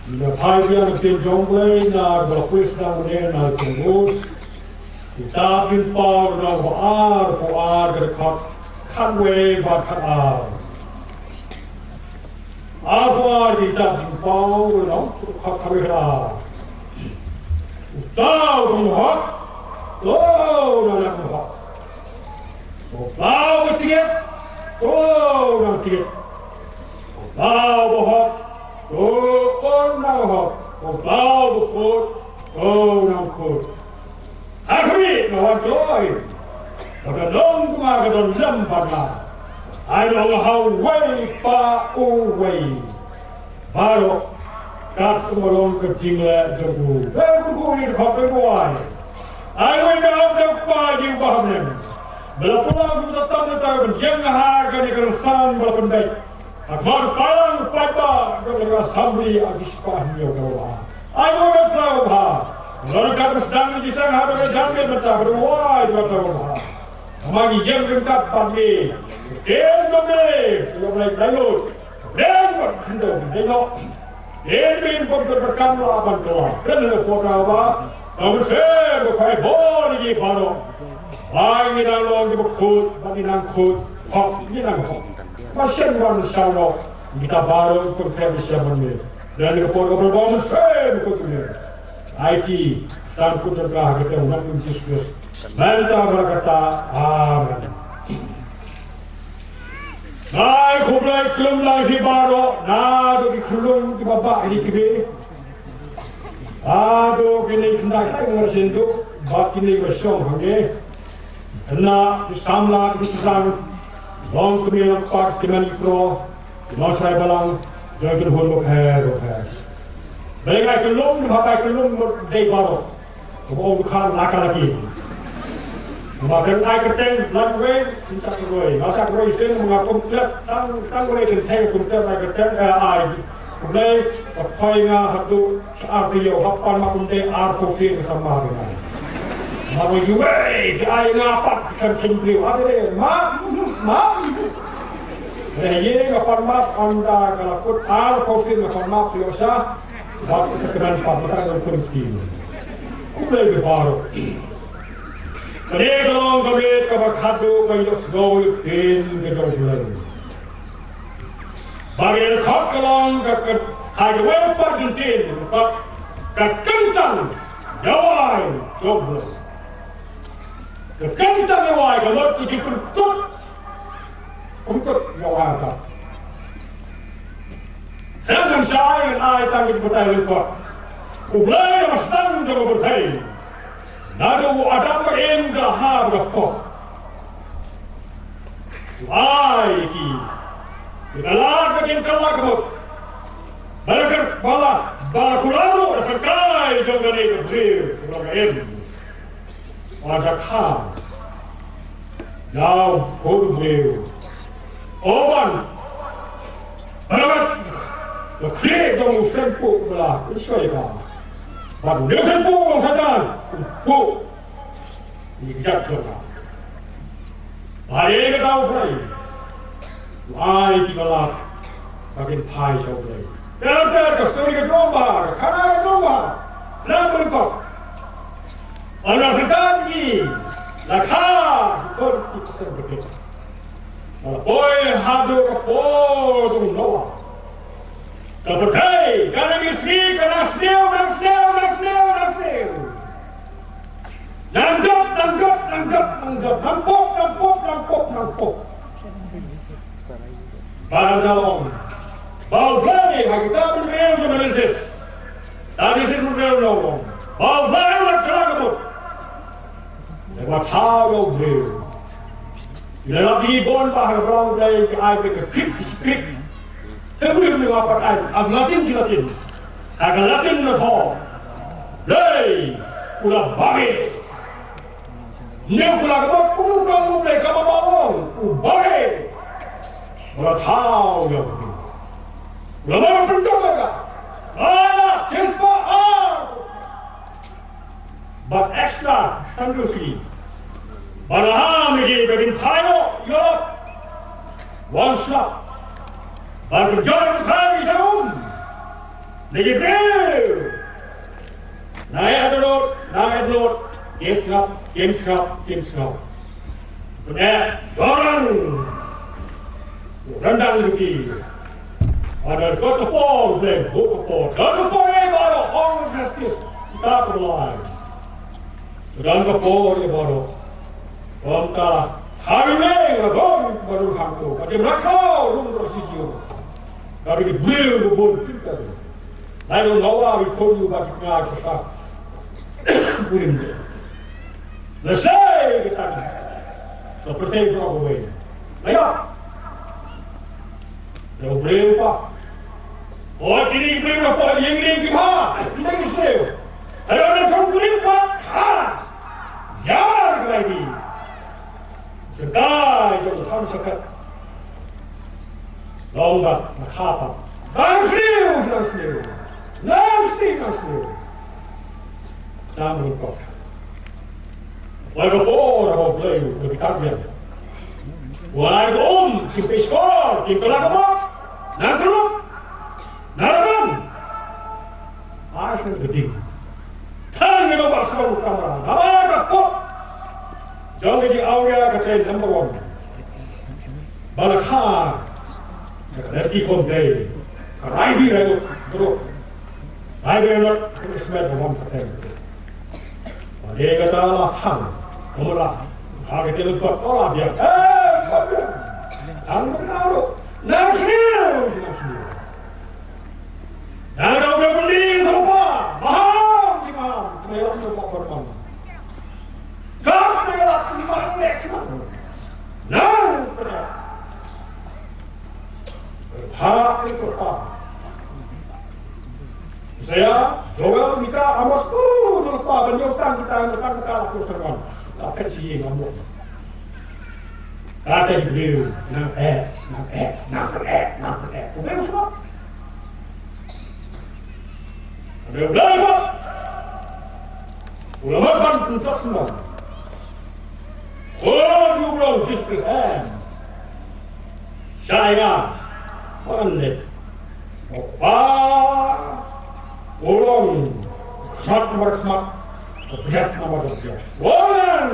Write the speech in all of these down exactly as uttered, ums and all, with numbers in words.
Ngi phai biang ïa ka ktien jong U Blei na kaba la pule sdang mynne na ka Mus. Kitab Jingpaw lynnong ba ar, dkhot ar, ka dkhot khatwei bad khatar. Arphew ar, Kitab Jingpaw lynnong, dkhot khatwei khatar. Uta u nonghok, to u nang hok. Uta u thied, to u nang thied. Uta u hok, to u nang hok. Uta u khuid, to u nang khuid. Ha khmih, nga wan kloi. Ba ka nongkynmaw ka don lem bad nga. Ai nong ha uwei pa uwei. Baroh kat kumba long ka jingleh jong u. Ba u kyrkhu ïa ka khop ba u ai. Ai wei, me ong da u Kpa jong u ba ha bneng, ba la pynlong sha uta u tam uta ban ïeng ha kane ka rynsan ba la pynbeit. Ha khmat u paidbah, u paidbah jong ka Assembly, ha ki spah hynñiew talent. Ai wei, me Trai uba ha. Nga ong kat ba sdang ïa ki seng ha ba ka janmiet mynta, ba u ai jong uta uba ha. Namar ngi ïeng ryngkat bad ngi. Ïeng jong ngi, ïeng jong ngi, ïeng jong ngi. Ïeng bad khyndew, ïeng jong ngi. Ïeng bad khyndew, bad kam la ban kylla. Kren ha ka por kaba, ba mynsiem ba khwai bor ïa ngi baroh. Ba ngi dang long kiba khuid, ba ngi dang khuid. Hok, ngi dang hok. Ba shen wan shen noh. Ngi ta baroh, pynkhraw ngi shen wan ngi. Kren ha ka por kaba, ba mynsiem ba khuid ngi. Aiti, sdang kut jong ka ha ka kyrteng u Nongpynim Jisu Khrist. Mynta bad katta, amen. Nga ai khublei khlem lang ïa phi baroh, naduh ki khyllung kiba bah ïa ki kmie. Naduh kine ki khyndai, ai nga sngewthuh, bad kine kiba shong hangne. Khynnah, ki samla, ki shisang, long kmie long kpa, ki mei ki kro, ki nongsharai balang, jong ki khun bapher bapher. Balei nga ai khyllung, nga ai khyllung bad dei baroh. Kaba ong dukha na ka laki. Nga kren ai kyrteng, lait wei, nga sa kyroi. Nga sa kyroi sien, nga kum klet, tang, tang wei sien, tang kum klet, ai kyrteng, eh, ai. Khublei, ka phai nga haduh, sa ar taïew, hap pan map ym dei arphew sien, ka sa mar nga. Map wei, wei, ki ai nga pat, kan kin briew. Ade, map, map. Eh, ïa nga pan map, ynda ka la kut arphew sien, nga pan map, sa ïoh sa. Bad sa kynmaw pat ba ka long kum ktien. Khublei ïa phi baroh. Kane ka long ka miet kaba khadduh ka ïohsngew ïa ka ktien ka jong U Blei. Ba ka dkhot ka long ka, ka, ha kawei pat ka ktien, ka, ka kyntang ïa wai jong U Blei. Ka kyntang ïa wai ka mut ka jingpynkut. Pynkhraw ïa wei ka. Ngan shai ngan ai tang ka jingbatai lyngkot. U Blei uba sdang jong ka pyrthei. Naduh u Adam ba im ka ha ba ka pop. U ai ki. Ki la lad ba kin kylla ka mut. Ba la ka, ba la, ba la kular ruh da syrkai jong kane ka briew. Ka im. Wan sa kha. Ïa u khun u briew. O Wan. Bad ka khlieh jong u sngewthuh ba la u shoi ka. Bad u dei u sngewthuh u Satan. U thuh. Ïa ka jait jong ka. Ba ïa kata u Blei. Ai ki ba lad ba kin phai sha U Blei. Ter ter ka stori ka jong ba, ka khana ka jong ba. Nang bun ko. Ynda Satan ki la kha ki khun ki khynnah. Ba la poi haduh ka por jong Noah. Ka pyrthei ka nang ïasngi, ka nang sniew, nang sniew, nang sniew, nang sniew. Nang jop, nang jop, nang jop, nang jop, nang pop, nang pop, nang pop, nang pop. Ba la ong ba U Blei ha kitab hynriew jong Genesis. Kitab Genesis hynriew la ong ba U Blei u la kylla ka mut. Te ba thaw ïa U Blei. Ïa la ki bon ba ha ka Blei ki ai ka krik krik. Te U Blei u la pat ai ha Latin, shi Latin. Ha ka Latin na thaw. Blei u la bangeh. Neu kula ka bok, u ka u Blei ka ba ba ong, u bangeh. U la thaw ïa u. U la ba pynjop ïa ka. Ala, shispa ar. Bad extra, sandusi. Ba la ham ïa ki, ba kin phai noh ïa. Wan slap. Bad pynjop ïa ka sa um. Na ki briew, na ïa dohnud, na ïa dohnud, kim sngap, kim sngap, kim sngap. Pyneh, dorang, ryndang jong ki. Ada ka por, Blei, ka por, ka por, eh, baroh, ong justice, kita pynlai. Don ka por ïa baroh. Kumta ha ri leng la don baroh hangto. Ka jingmut ka rum ro shi jiw. Ka ri briew ka bun kita. Lai long lawa ri khun yu ba kita ka sa. Burim. La sei ka tang. Ka pyrthei baroh ka wei. Ayo. Ïa u briew pat. O kine ki briew na pdeng ïing ling ki bha. Ym dei ki sniew. Ayo na song briew pat. Ha. Ïa ka lai bi. Sekai jong kham sekat. Long bat na kha pat. Nang sniew, nang sniew. Nang sniew, nang sniew. Nang sniew. Wai ka por, ha u Blei u bitar biang. Wai ka um, kim peit skor, kim kylla ka bok. Nang kylla. Nang kylla. Ai shen ka ding. Tang ngi ba sngewbha kamra. Naba ka pok. Jong ka jingawria ka trei number one. Ba la kha. Ka dei ki khon dei. Ka rai bi rai duk. Duk. Rai bi rai duk. Ka smet ba wan ka tem. Ba dei ka ta la thang. Ka mara. Ha ka te la duk. Ka la biang. Eh, ka biang. Ang ka na ro. Na sniew. Na sniew. Na ka dei ka beli sa pa. Maham si maham. Ka lam tu pa pa pa. Kam na ka lam tu pa pa. Na. Ha, itu pa. Isaiah, Joel, Mika, Amos, uh, tu pa ban ïoh tang kita, tang kita la ku sermon. Sa phet shi ïing Amos. Kata Hebrew, nang eh, nang eh, nang eh, nang eh. Ku beu sngap. Ada ulama. Ulama ban pyntas nang. Oh, you belong this person. Shaya. Ban le. Ba u long khmat namar khmat, ka biat namar ka biat. Wan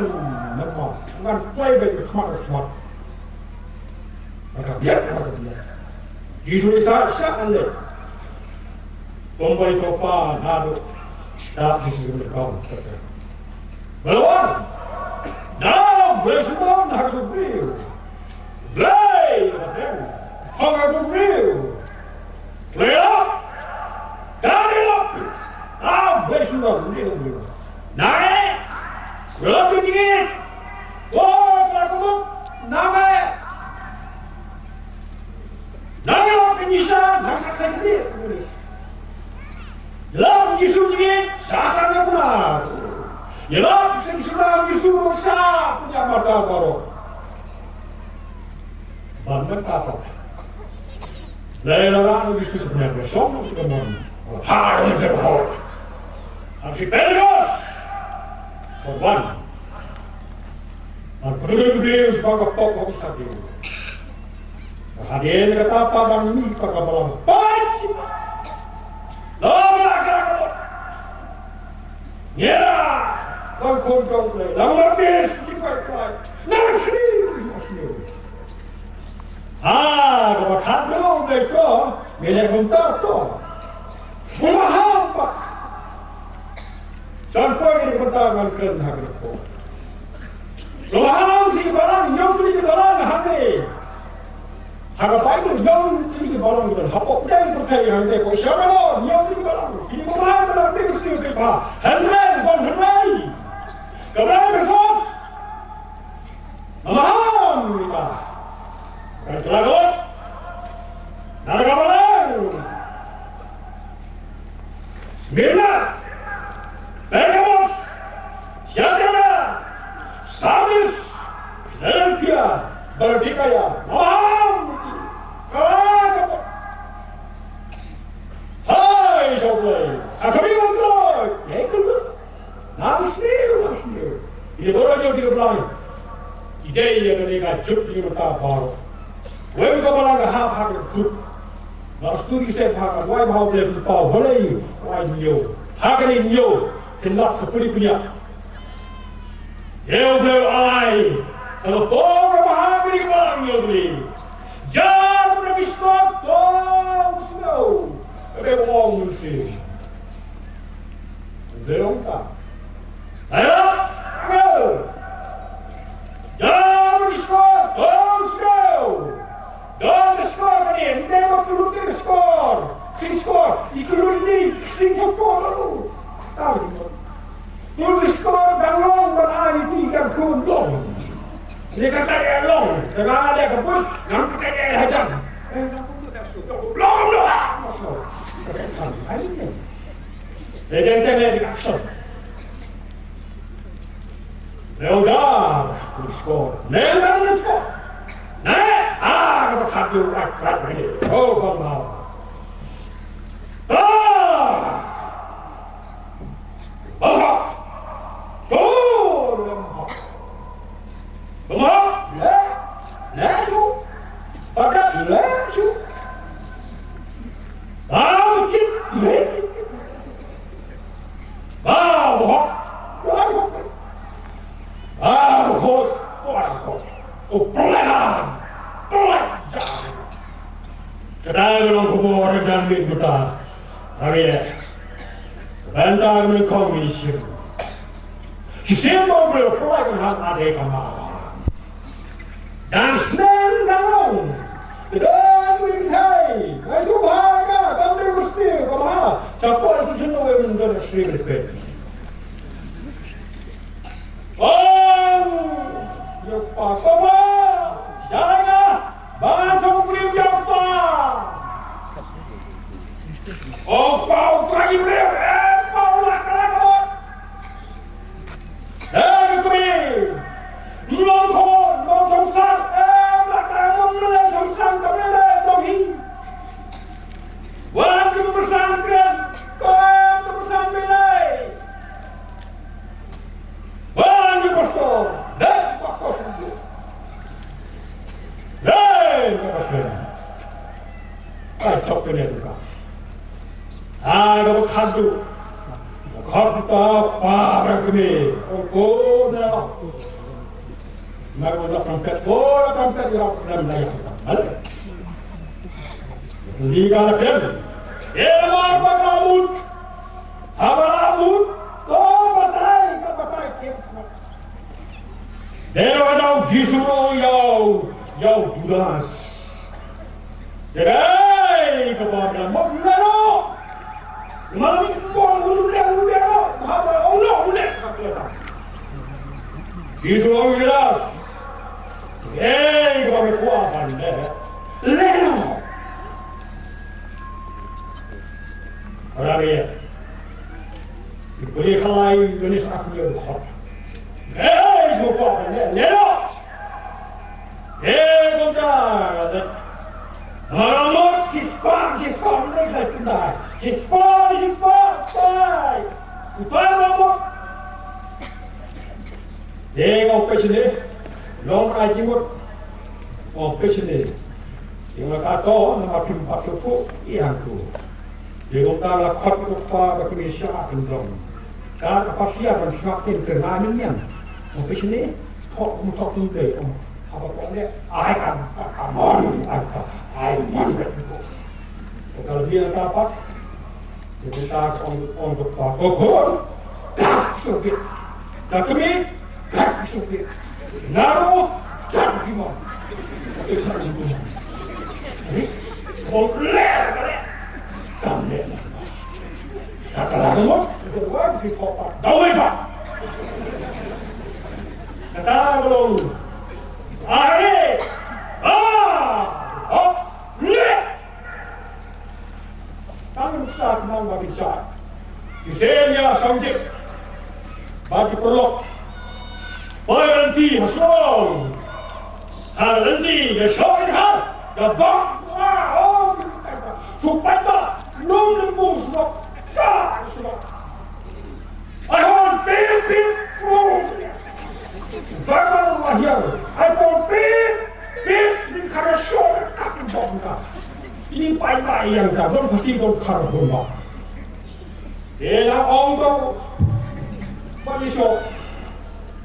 namar ngan kloi beit ka khmat ka khmat. Ka biat namar ka biat. Jisu i sa sa ande. Kumba i topa nadu. Dap Jisu i kong. Balwan. Dap Jisu kong na ka briew. Blei, hong a briew. Blei, Daniel, ah, blei sundar, blei sundar. Nai, blei sundar. Oh, blei sundar. Nai, nai, blei sundar. Nai, blei sundar. Ïalam Jisu jingit, sa sa na puna. Ïalam sim sura Jisu ruh sa punya mata baroh. Ban ban ka pa. Lai la ra Jisu sebenarnya song si kemon. Har se hor. Am si Petrus. Korban. An kedua kedua si bangka pok hok sa dia. Hadien kata padang ni pakabalang. Pach! Lo la kra ka bot. Ngira. Wan khon jong le. Lam matis si pai pai. Nasri, nasri. Ha, ka ba khat lo le ko. Mele kumta to. Kuma ha pa. San poi ni kumta ngan kren ha ko. Lo ha si balang, nyong ni balang ha ni. Ha ka Bible, nyong kini ki balang ki don. Hapoh pdeng pyrthei hangtei ko, sha ka lor, nyong kini ki balang. Kini ki balang, balang, kini ki balang, kini ki balang. Hynrei, bad hynrei. Ka Blei ka sos. Maham, kita. Kan ka la got. Na ka balang. Smyrna, Pergamos, Thyatira, Sardis, Philadelphia, Laodicea, Maham, Krakatau. Hai, Joblei, aku ni kontrol. Ya, itu tu. Nang sendiri, nang sendiri. Ini baru aja kita bilang. Ide ya, mereka juk di mata baru. Wem ka balang ka hap hak juk. Ba sturi se ba ka wai ba hau ble pau hole yu wai nyo. Ha ka ni nyo kin lap sa puri punya. Yu ble ai ka la pau ba ha puri ba nyo ble. Jar na biskot to snow. Ka be ong si. Ble ong ka. Ayo. Ayo. Jar biskot to snow. Don skor ka dei, ym dei ba ka lut ka skor. Sing skor, i ka lut ni, sing skor lalu. Tahu tu. Lut skor dang long ban ai tu ikan khun long. Dia kata dia long, tengah dia kebut, ngam kata dia hajan. Eh, long, long, long. Ai ni. Dia jangan tengok di action. Leodar, score. Leodar, score. Ne, ah, ka khat yu, ah, khat yu. Oh, bang bang. Ah! Bang bang. Oh, bang bang. Bang bang. Le, le, su. Pakat, le, su. Ah, kit, le. Ba hok. Ba hok. Ba hok. Ba hok. Ka dei ka long khubor ka jan bit mynta. Ka dei. Bynta ka mynkong ngi shim. Ki shim ba u Blei u pynlait ngi ha ka dei ka ma. Dang sneng dang long. Te don win thai. Ngai tu ba ka dang dei mesti ba ma. Chapo itu jeno wei mun don sri berpet. Ong. Yo pa ko ma. Jai na. Ba chong prim yo pa. Ong pa u trai bre. Eh pa u la ka la ka. Hei, kami. Mlong khon, mlong khongsar. Eh, mlaka mlong mlong khongsar, kami le, kami. Wan ke pesan kren, wan ke pesan bilai. Wan ke pastor, dan pastor sendiri. Hei, ke pastor. Ai, chok kene tu ka. Ai, ka ba khadu. Khadu ta pa ba kene. O ko na. Mar ko na trumpet, ko na trumpet ya na na ya. Mal. Ni ka la ken. E mar ba ka mut. Ha ba la mut. Ko batai, ka batai ke. Dei ba dau Jisu ïa u, ïa u Judas. Dei ka ba la mo lero. Ma ni ko u lero, u lero. Ma ba u lero, u lero. Jisu ïa u Judas. Dei ka ba me kwa ban lero. Lero. Ora ria. Pule khalai, Yohanes aku ya bukhot. Eh, mo pa ne, ne lo. Eh, kumta. Maramot, sispa, sispa, ne kai kumta. Sispa, sispa, sai. Utai maramot. Eh, kau pechine. Long ai jimut. Kau pechine. Ïa nga ka to, na ma phim pat shuh ïa nga tu. Ïa nga ta la khot ko pa ba kini sha ka ndong. Ka ka pa sia ban sngap kin ke na ni nyan. Ko pe sini, thok mu thok ni dei. Haba ko le, ai ka, ka, ka mon, ai ka, ai mon ka tu. Ko ka le dia ka pat. Ïa ka ta ong, ong ko pa ko ko. Ka sukit. Ka kemi. Kat sukit. Naro. Kat jima. Kat jima. Ni. Kong ler kale. Kam ler. Sakala kemot. Wan si kopa. Dawai pa. Kata belum. Are. Ah. Oh. Ler. Tang sa nang ba ki sa. Ki sen ïa song jip. Ba ki perlok. Poi lenti ha song. Ha lenti ïa song ha. Ka bak wa o. Supai ba. Nung nung bung song. Sa song. Ai hon pip pip. Bang bang lahir. Ai hon pip pip. Ni kara song. Kaki bong ka. Ini Bai bai ïa kata, don pasi don khar don ba. Ïa la ong to. Ba ni so.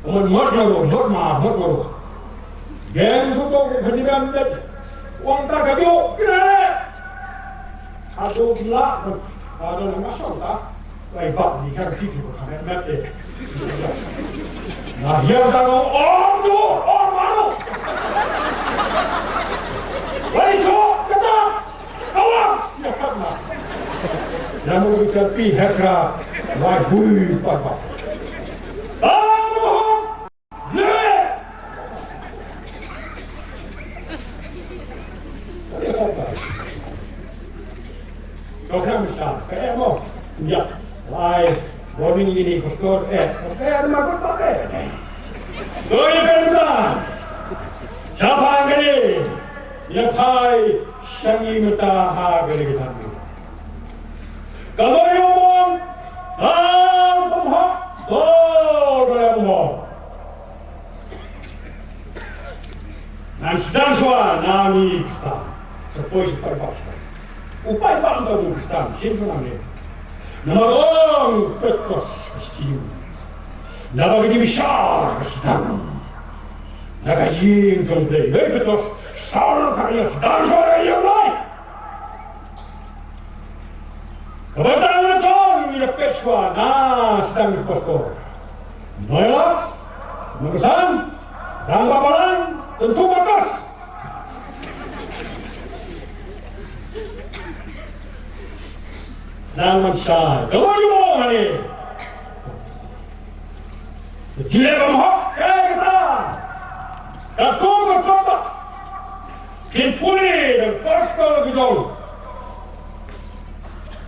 Mon mot maro, mot ma, mot maro. Gen su to ke khani ban bet. Ong ta ka jo, kira le. Ka jo kila. Ka jo na so ta. Bai ba ni ka ki ki ka met met. Na ïa ta ong to, ong maro. Bai so, kata. Kawan, ya kama. Namun kita pi hekra, wai bui papa. Amu, zle. Kau kan bisa, kayak mau. Ya, lai, warning ini, pastor, eh, eh, ada makut pakai. Kau ini kan bukan. Siapa yang ini? Ïa phai sha ngi mynta ha kane ka jingmut. Ka mut ïa u bym hok, to ka la bym hok. Ngan sdang shuwa na ngi Khristan. Sa poi sha paidbah Khristan. U paidbah mynta u Khristan, shen ka nang ne. Namar ong Petros ka sdang. Naba ka jingbishar ka sdang. Na ka ïing jong Blei. Hei Petros, sal ka ïa sdang shuwa ïa u Blei. Kaba tang na tong ïa pet shuwa na sdang pastor. Noya, Mangsan, dang bapalan, tentu batas. Nang man shai. Kaba ïa u Blei. Jileh bym hok, eh, kata. Katkum ka kaba. Kin pule da gospel ka jong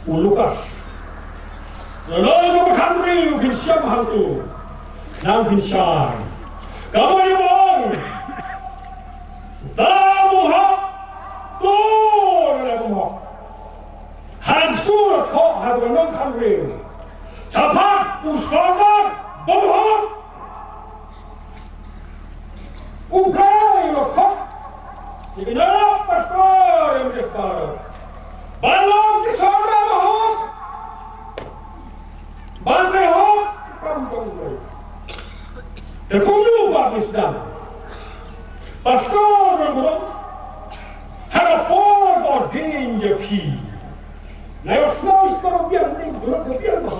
u Lukas. Lano ka ba khamri u kin siam hangtu. Nang kin shai. Kaba ïa bong. Da bym hok. Tu da bym hok. Han sur thoh ha ka nongkhamriew. Shaphang u sordar ba hok. U Blei ba hok. Ïa ki nongpastor ïa ki pastor. Ban long ki sordar ba hok. Ban trei hok. Kam tong Blei. Te kumno ba ki sdang. Pastor nongburom. Ha ka por ba ordain ïa phi. Nga ïohsngew ïa ka ruh biang, dei ka ruh biang ba.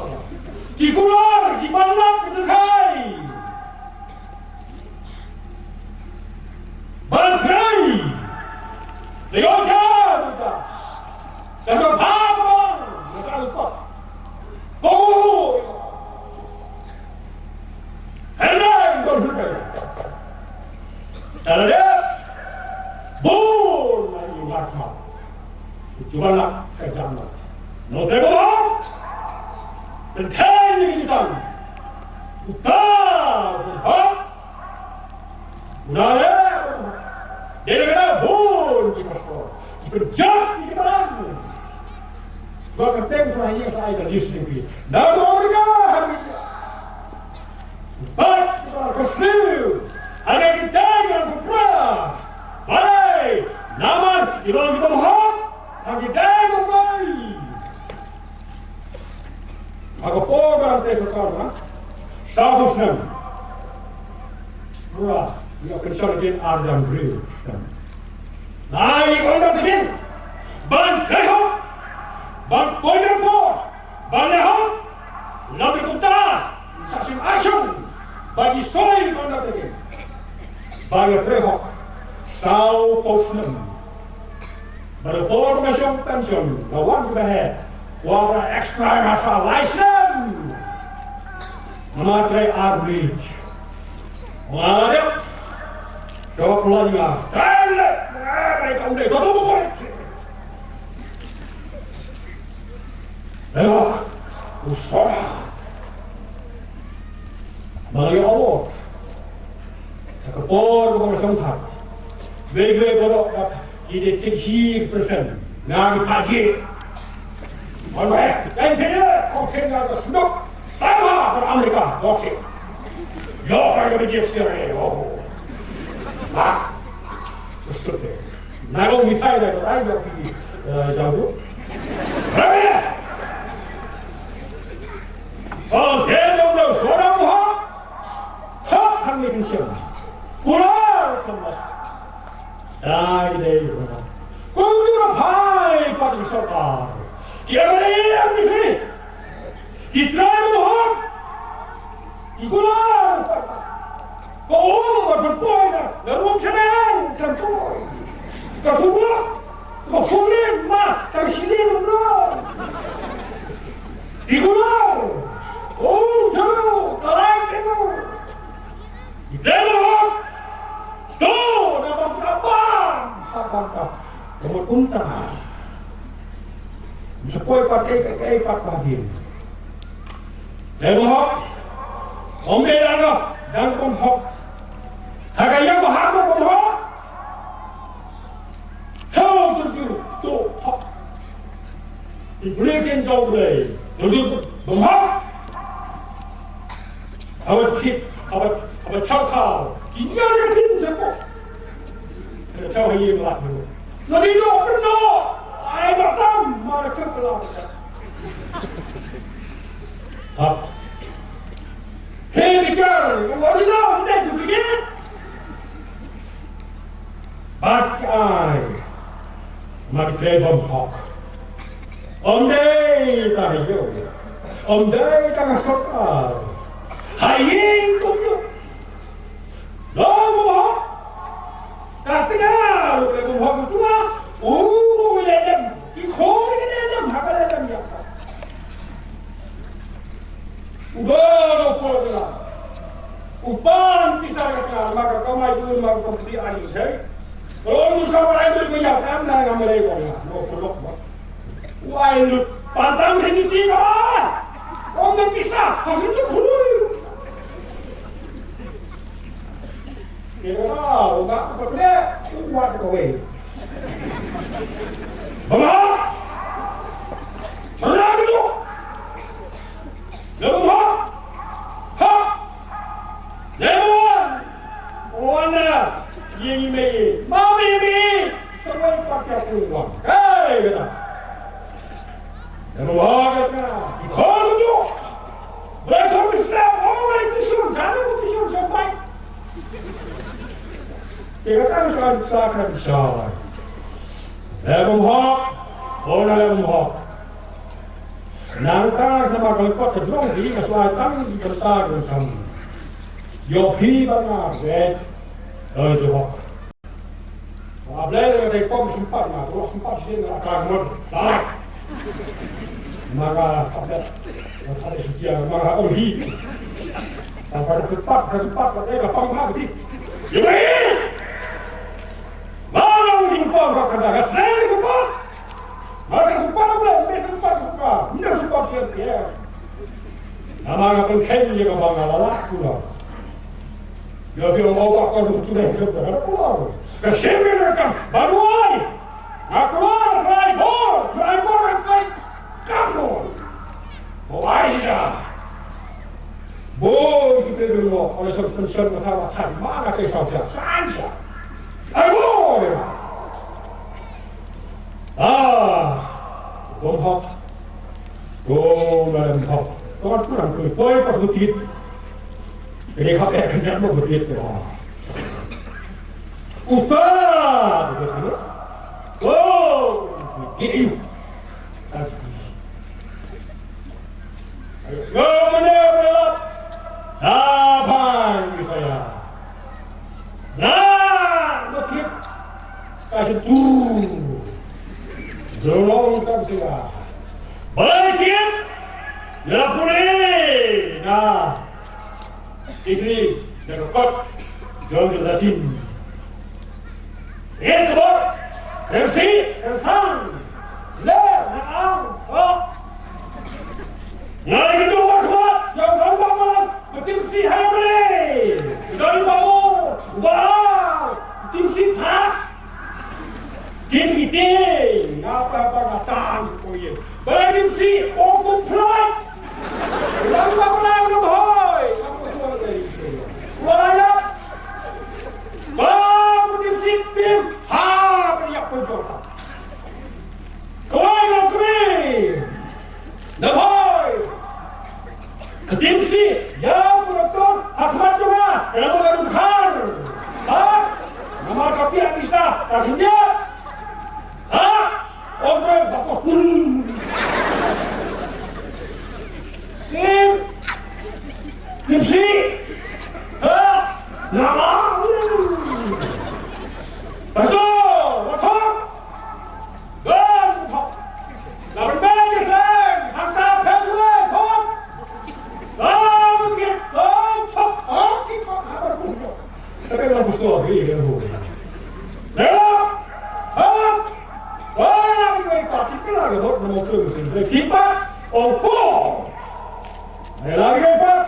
Ki kular, ki ban lap, ki jingkhai. Ban trei. Dei ïa ka ruh ta. Ka sa pha ba, ka sa lap. Ko. Hynrei, ko hynrei. Tang ba bun na ngi mat mat. Jubab lah ka jam lah. Nongtrei ba hok. Tengkei ngi ki tang. Uta ba hok. Uta le. Dei na ka bun ki pastor. Ki pynjah ki balang. Ba ka teng sa ïa sa ai ka list ni pi. Na ka Amerika ha mi. Bad ka sniew. Hana ki dei ngan ku pra. Balei? Namar ki long ki bym hok. Ha ki dei bym bai. Ha ka por ba te sorkar na. Saw snem. Pra. Ïa ka sor kin arjan real snem. Lai ong da kin. Ban trei hok. Ban poi ban por. Ban leh hok. Lam kumta. Sa sien action. Ban destroy ban da kin. Ban trei hok. Saw phew snem. Ba da por ma shong pension. Nga wan ba he. Wa ba extra nga sa lai snem. Nga trei ar minit. Nga dep. Jawab lang nga. Silent. Nga dep. Nga dep. Nga dep. Nga dep. Nga dep. Ma la ïoh award. Ha ka por ba nga shong thap. Wei wei baroh ki dei thied hi percent. Nga ngi pajie. Wan wei, kan thied ïa, kong thied nga ka snduk. Tama bar Amerika, okay. Ïoh ka ka bijik sir eh, oh. Ha. Snduk eh. Na ong mithai da ka rai da pidi. Eh, jauh tu. Rabe! Oh, dia jauh tu, suara muha. Sok kami kencing. Pulang kembali. Dai dei. Kum tu rapai pat sorkar. Dia boleh yang di sini. Ki trai ba hok. Ki kular. Ka um ba pynpoi na, na rum shaneng kan poi. Ka sumlak ba sumlak ma, ka shilin rum. Ki kular. Ka um shaneng, ka lai shaneng. Ki trai ba hok. Sto na bam ka bam. Ka bam ka. Ka mut kumta. Sa poi pat ei, ei, ei pat ba din. Dei bym hok. Ym dei dang hok, dang bym hok. Ha ka ïa ba hok bym hok. Hok tu tu tu hok. I blek in jong blek. Tu tu bym hok. Haba khit, haba, haba chaw khaw. Ki ñiar ka tin sa ko. Ka chaw ha ïing lad. Na di no, no. Ai ba tam, ma da kep la. Hap. He bichar, wa di no, ne tu bichar. Bad ai. Ma ki trei bym hok. Ym dei tang ha ïew. Ym dei tang ha sorkar. Ha ïing kumjuh. Long bym hok. Ka tnga ruh leh bym hok u tnga. U leh lem. Ki khun ki leh lem. Ha ka leh lem ïa ka. U don u por ka. U pan pisa ka ka ma ka kamai u ma ka pisa ani sei. Kalau mu sa ba ai dul menya kan na ngam lei ko na. Mo ko lok ba. U ai lut pantang ni ti ka. Ko ngan pisa, hasil tu khului. Kira u ka ko ne, u wa ko wei. Bala. Bala tu. Number one. Ha. Number one. Wana. Ye ni me. Ma me me. Sa wei pat ka ku wa. Hey, kata. Number one kata. Ikon tu. Bala sa mi sna. Oh, wei tu sun. Sa ni tu sun. Sa pai. Te kata ka shuwa sa ka shuwa. Leh bym hok, oh na leh bym hok. Nangta namar ka lyngkot ka jrong ki ka shuwa tang ki kyrta ka kam. Ïoh phi ba nga bad oi tu hok. Ba Blei ka tai pom sympat nga, tu sympat shisien nga ka mut. Dalak. Mara ka bad. Ka bad shisien mara ong hi. Ka bad sympat, ka sympat ka tai ka pang ha si. Ïa mai. Mara ong hi pang ka ka da ka sel ka pang. Mara ka sympat ka bad sympat ka. Ynda sympat sel ka. Namar nga pynkheiñ ïa kaba nga la lak kumno. Ïa phi ong, "Ong ba ka shu tu dei ka tu dei ka tu." Ka shim ïa ka kam ba duwai. Nga kwah rai bor, rai bor, rai kam bor. Ba wai shisha. Bor ki phi ong, ong shu pynshon ka ta ba thait ma nga te saw sha, san sha. Rai bor. Ah, bym hok. Ko na lem hok. Ko kan kurang ko poi pas ko tit. Kene khap eh kan mo ko tit ko. Upa. Ko. Tit. Ayo, semua mana berlap. Sabar saya. Nah, ko tit. Ka shu tu. Jolong kan sia. Balai kit. Ïa la pule. Na. Isri. Ïa ka kot. Jong ka latin. Ïa ka bot. Remsi. Remsang. Le. Na ang. Hok. Ngai ka tu wat wat. Jong ka bot. Ba tim si ha bre. Don ba mo. Ba. Tim si pha. Tim ki te. Nga pa pa nga tan ko ye. Ba tim si o ko phlai. Lang ba ko lang no hoi. Ba ko hoi. Ba ya. Ba tim si tim. Ha ba ya ko jota. Tim shi, ïa u doktor, ha khmat jong nga, ka la mut ka dum khar. Ha? Namar ka piah pisa, ka khyndiat. Ha? Ong ko ba ko. Tim. Tim shi. Ha? Namar. Pastor, pastor. Don thok. La ban ban ïa seng, hangta phet wei thok. Don kit, don thok, don kit thok. Sa ka don pastor, ri ka ru. Lelok. Thok. Don la ban ban thok, kit la ka bot, namo kru sin. Kit ba, ong po. Lelok ka pat.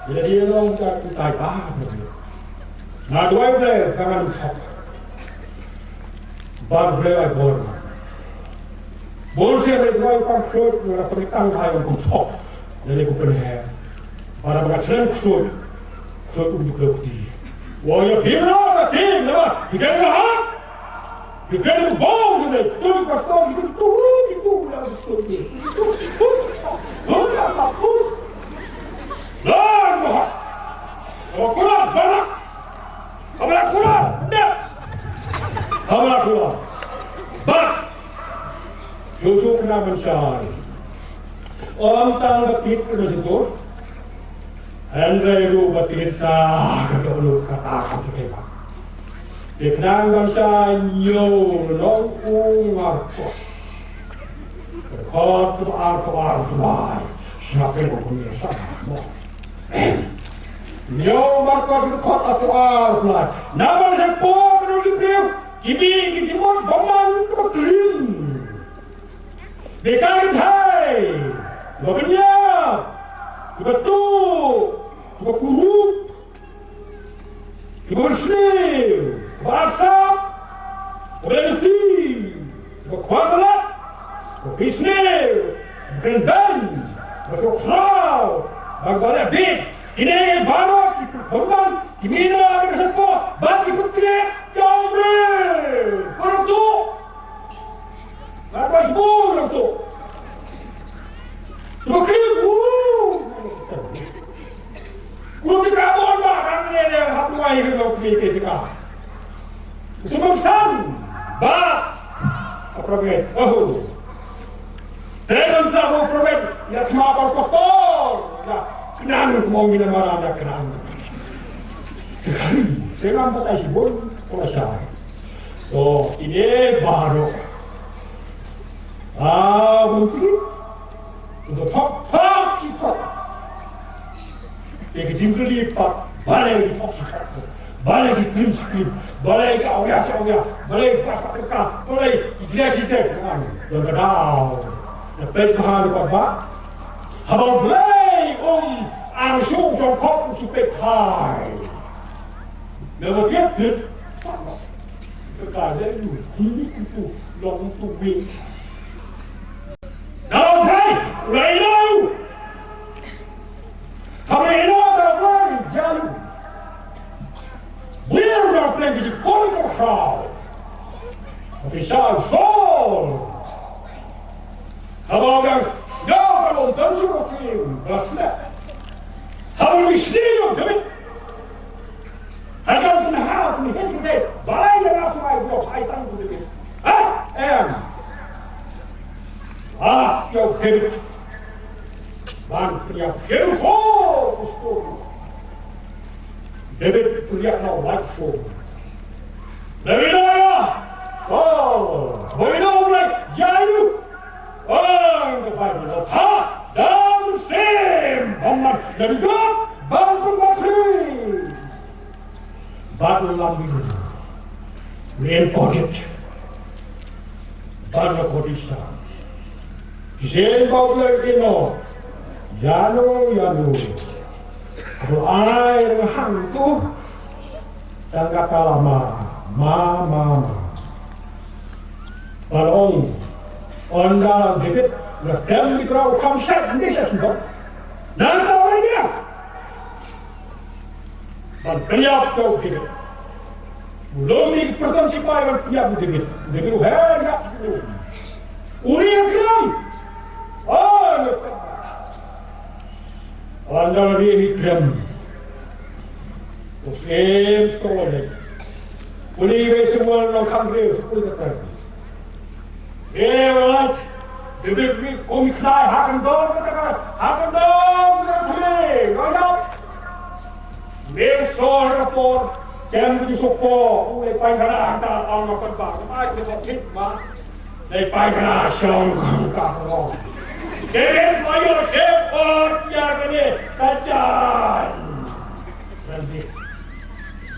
Ïa di long ka ku tai pa. Nga duwai Blei, ka ngan thok. Bad Blei ai bor. Bun sien re duwai pam khlot, nga la pynitang hai ong kum thok. Lane kum pynher. Bad ba nga slen khlot. Khlot um duk duk ti. Wa ïa phim ra ka ti, na ba, ti ka ha. Ti ka bong ne, tu pastor, ti tu, ti tu, la tu. Tu, tu, tu. Lan ba. Wa kula, bana. Haba la kula, dep. Haba la kula. Bad. Shu shu kena ban shai. Ym tang ba kit kena shutur. Hynrei ruh ba kit sa ka dohnud kata ka sake ba. Te kena ban shai ñiew nong u Markos. Dkhot kaba arphew arphew lai. Sngap ïa ka kumne sa mo. Ñiew Markos dkhot arphew arphew lai. Namar shapoh ka dei ki briew kiba ki jingmut bymman kaba klim. Bad ka dei kiba pynïap, kiba tuh, kiba kurup. Kiba sniew, kiba sap, kiba lynti, kiba kwah balat, kiba sniew, kiba kynbeiñ, kiba sngewkhraw, bad kiba leh bieit. Kine baroh ki bymman, ki mina, ki sngewthuh, bad ki pynkhreh ïa u briew. Baroh tu. Nga ba sbur lang tu. Tu krim. Ku ti ka bon ba kan ne ne hap mai ke lo ke ke ka. Tu bang san. Ba. Apa ke? Oh. Te kan sa ho probet. Ya sma ba pastor. Ya. Kinan mo ngi na mara ya kinan. Sekali. Saya nampak ai sibun. Ko sa. To, ine baroh. Ah, bun kiri. Untuk thok, thok, shi thok. Ïa ka jingkylli pat, balei ki thok shi thok. Balei ki klim shi klim. Balei ki awria shi awria. Balei ki pat pat ka. Balei ki klia shi klia. Don ka daw. Na peit bha na ka ba. Haba Blei um, ang shu jong khop um shu peit hai. Na ka peit peit. Ka dei u, kini itu, long tu wi. Dau Blei, Blei dau. Haba ïa dau Blei, jalu. Blei dau Blei ki jingkyrkhu. Haba ïa Saul. Haba ïa Saul, haba ïa Saul, haba ïa Saul. Haba ïa Saul, haba ïa Saul. Haba ïa Saul, haba ïa Saul. Balei ïa nga tu ai bro, ai tang tu David. Ha? Em. Ah, ïa David. Ban pynïap Jerusalem. David pynïap na Saul. David ïa Saul. Boy no like jayu. Ong ka Baibl, ha, dang sem, bang mat, dari God, bang pun bakri. Bad lam biru. Ren kodit. Bad la kodit sa. Kisen bau la ino. Yano, yano. Ko ai hang tu. Tang kata lama. Ma, ma, ma. Ba long. Ynda David la dem ki trau kham sat, ngi sat sngewbha. Nang ta ora dia. Ban pynïap ïa u David. U lum ïa ki pyrthei sipai ban pynïap ïa u David. U David u her ïa u. Uriah kram. Oh, ïa u. Wan da la rieh hi krem. U Syiem Saul leh. Pule iwei Samuel nongkham briew, pule kata. Briew lait. Debit ri kum khnai ha kyndong kata ka. Ha kyndong kata ka thule. Rayap. Briew Saul rapor. Kem ki sukpo. Ule painkhana hangta ong ma kynba. Ai ki thok thik ma. Dei painkhana shong ka ka rong. Dei painkhana shong ka ka jan. Rani,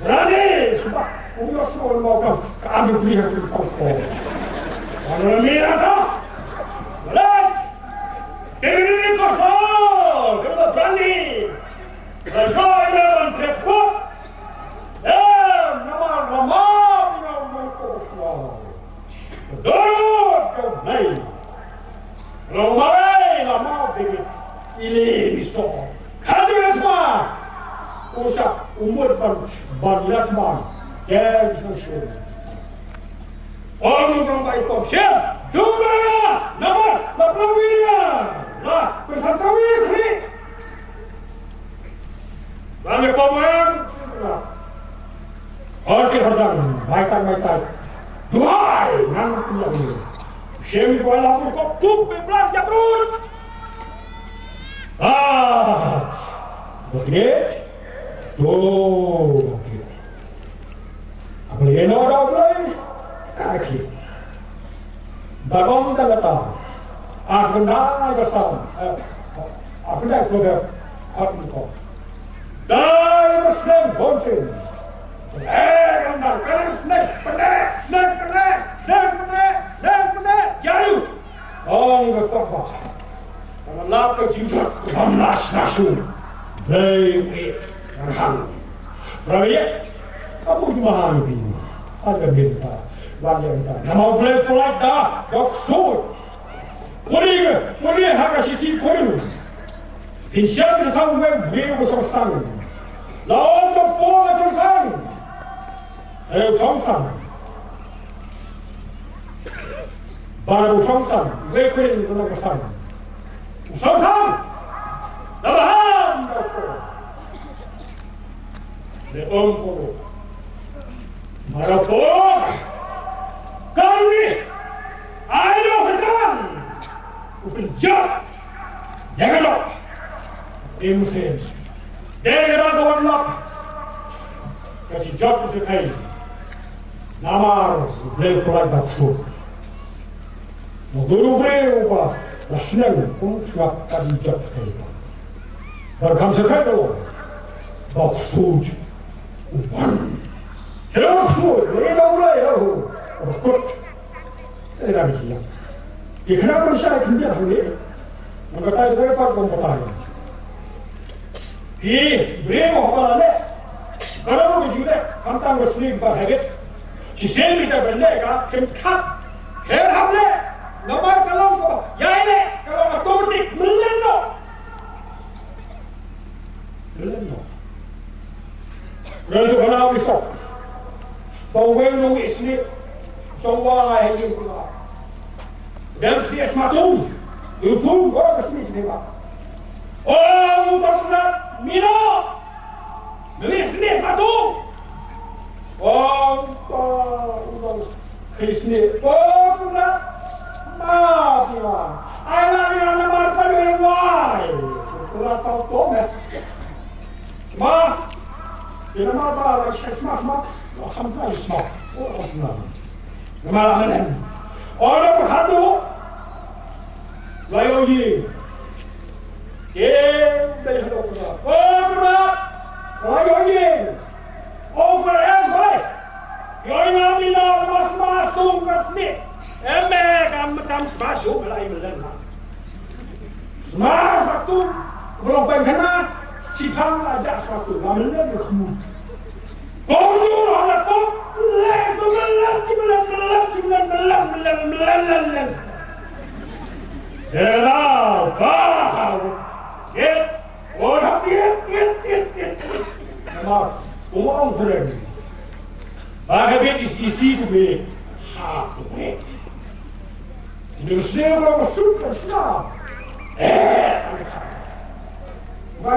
rani, sebab u yo semua mau ka ka ambil beli aku kau kau. Kalau ni ada, boleh. Dei ni kosong, kena berani. Raja ina ban pek kut. Eh, nama, nama, ina ban kosong. Doro jong nai. Lo malai la mau bibit. Ili biso. Kati la tma. Usa umur ban ban la tma. Ya biso shu. Om nong bai kom shem. Dum la nama la prawiya. La bersakawi kri. Lan ïa pom em. Hor ki hordang, mai tang mai tang. Duhai ngan ku ïa u. Shem duhai la pur ko pup be blan jabrut. Ah. Bukit. Tuh. Apa lagi no dah mulai? Kaki. Babam da kata, ah, kena ka sam, eh, ah, kena ka ber, ah, kena ka. Dai ka sneng bonsin. Eh, kena ka sneng, pene, sneng pene, sneng pene, sneng pene, jayu. Ong ka kata. Ka lap ka jingjot ka bam las na shu. Blei u ïeit ngan hang. Pra ïeit ka bun jingmahang ïa phi. Wan ka bynta, wan ka bynta. Namar U Blei u pyllait da, da u ksuid. Pule, pule ha ka shithi Korinth. Phin shem sa tang wei, wei u song sang. La ong ka Paul u song sang. Eh, u song sang. Ba u song sang, wei Korinth u nong ka sang. U song sang. Na ba ham da ko. Le ong ko. Mara ko. Kami. Ai lo ka tang. U pynjot. Jangan lo. Im sen. Dei ka dei ka wan lok. Ka shi jot ka shi kai. Namar U Blei u pyllait da u ksuid. Mo duru briew ba la sneng kum sngap ka shi jot ka kai. Ba kham shi kai da u. Ba u ksuid u wan. Hello ksuid, le da u lai ho. Ba kut. Ina ka jia. Ki khynnah pynshai khyndiat hangne. Nang katai dei pat bym katai. Ki briew haba la leh. Ka la ruh ka jingeh. Khamtam ka snieh ba habit. Shisien kita ban leh ka kim thap. Her hap leh. Namar ka long kaba ïai leh ka long automatic. Mlien noh. Mlien noh. Ren tu kana wi sok. Ba weng nong wi snieh. Song wa hai jing kuna. Dem snieh smatung. Utung ko ka snieh snieh ba. Oh, mu ba sunat mino. Nong wi snieh smatung. Oh, ba, ba. Khisni pokna ma pima. Ai la ni ana mar ka ni wai. Pura tau pome. Sma. Ina ma ba la sma sma. Wa kham na sma. O sma. Ma la menen. Ora berhadu. Layo yi. Ke dari hadu pura. Pokna. Layo yi. Over and over. Yoi na mi na mas mas tung ka sni. Eme kam kam smash hu lai melen ma. Smash tung. Bro pen kana si phang aja smash tung. La melen ka khmu. Kong tu la la kong. Le tu melen si melen melen si melen melen melen melen melen. Era ba. Shit. Oh, hap, tiet, tiet, tiet, tiet. Namar, kum ong khuren. Ba habit is easy to make, hard to break. Ni usne ba ko sut ka sna. Eh,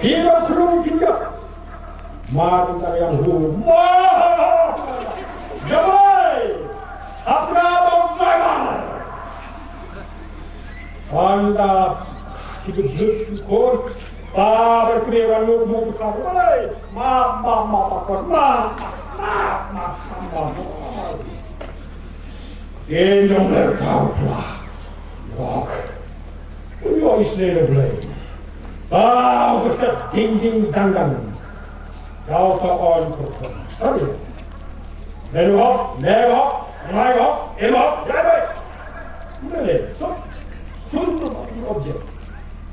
phi ba khrum phi ka. Ma phi ka yang hu. Ma. Jabai. Apna ba jabai. Anda si bejut kor. Pa berkri ranu mu ka. Ma ma ma pa kor ma. Ma ma ma ma. Ken jong ler tau pla. Yok. Uyo isle le blai. Tau Sa ding ding dang dang. Kau ka on perform. Sorry. Menu hok, menu hok, mai hok, im hok, jai bai. Mene, so, sun tu object.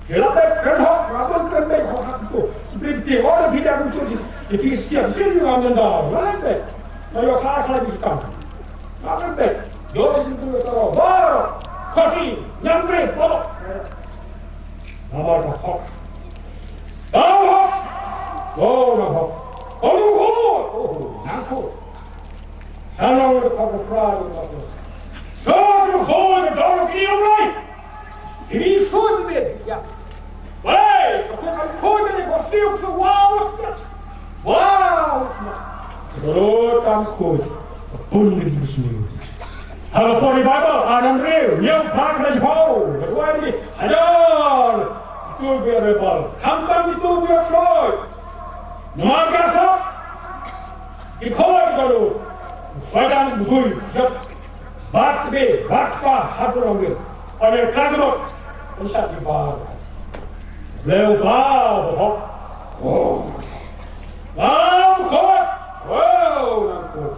Kela bai kren hok, rabon kren bai hok hak tu. Berhenti, orang tidak muncul di, di P C M, sini orang dendam, orang bai. Lalu khas lagi hitam. Orang bai. Jom itu kalau baru, kasih, nyampe, bawa. Namar ka hok. Dau hok. Dau na hok. Olu hok. Oho, nang hok. Sanang de hok pra de hok. Sa de hok de dau ki rai. Ini hok de ya. Wei, ka hok ka hok de bos ni hok sa wow. Wow. Doro kam hok. Pun de bos ni. Haba pori Baibl, Adam Rew, ñiew phah na jhur, da wai ni, hajar, tu biar rebal, khamtam ni tu biar soi. Namar ka sap, i khoi ka lu, Saitan butui, siap, bat be, bat pa, hat tu orang biar, ane ka tu, usah di bar. Leu ba, ba, ba, oh. Lam khot, oh, lam khot.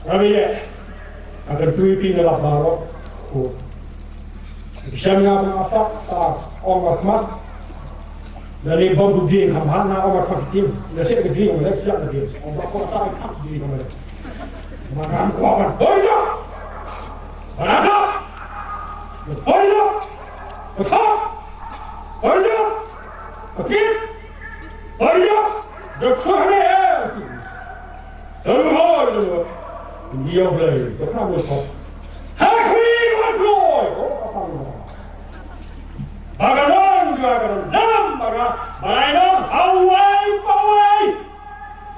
Rabi eh. Akan tui pi na lap baroh. Ko. Shem nga ba nga fak sa ong ba khmat. Na le bom du ding kham han na ong ba khmat tim. Na sep ka ding, na sep ka ding. Ong ba ko sa khmat ding kham le. Ma ngam ko ban. Hoi do. Ba na sa. Hoi do. Hoi do. Hoi do. Hoi do. Hoi do. Dok sohne eh. Tang hoi do. Ngi ong Blei, to ka mo ko. Ha khri ko ko. Ba ka long, ba ka long, dam, ba ka, ba ka long, hawai, hawai.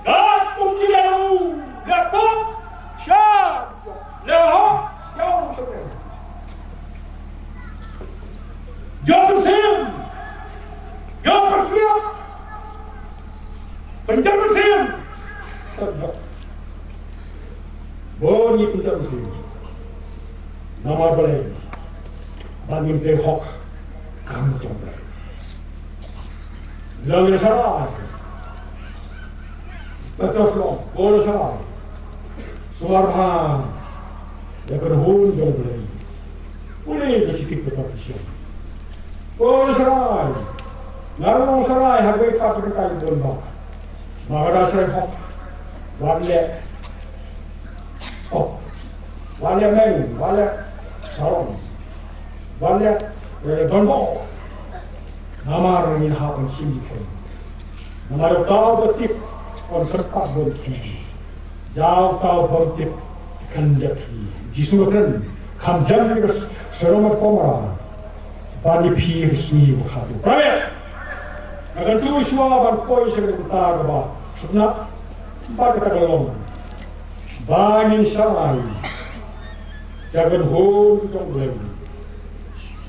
Ka kum ji le u, le pok, sha, le ho, sha, sha. Jong sim, jong sim. Pynjah mynsiem. Bun ngi pynjah mynsiem. Namar balei? Ba ngim trei hok kam jong Blei. Lada ngi sharai, Petros long, ko sharai. Sumar bha ïa ka kynhun jong Blei. Pule ka shithi ka Petros. Ko sharai. Nga ruh nga sharai ha kawei pat ka bynta jong Blei. Nga da sharai hok. Wat leh hok. Wat leh meng, wat leh sarong. Wat leh, eh, donbok. Namar ngin hap ban shim jingkheiñ. Namar uta uba tip un syrpat bym khih. Ïa uta u bym tip kan ïa khih. Jisu u kren, kham dem ïa ka Sodom bad Gomorrah ban ïa phi ha ka sngi ba khatduh. Pynban, nga kyntu shuwa ban poi sha kata kaba sngewtynnat bad kata ka long ba ngin shai ïa ka kynhun jong U Blei.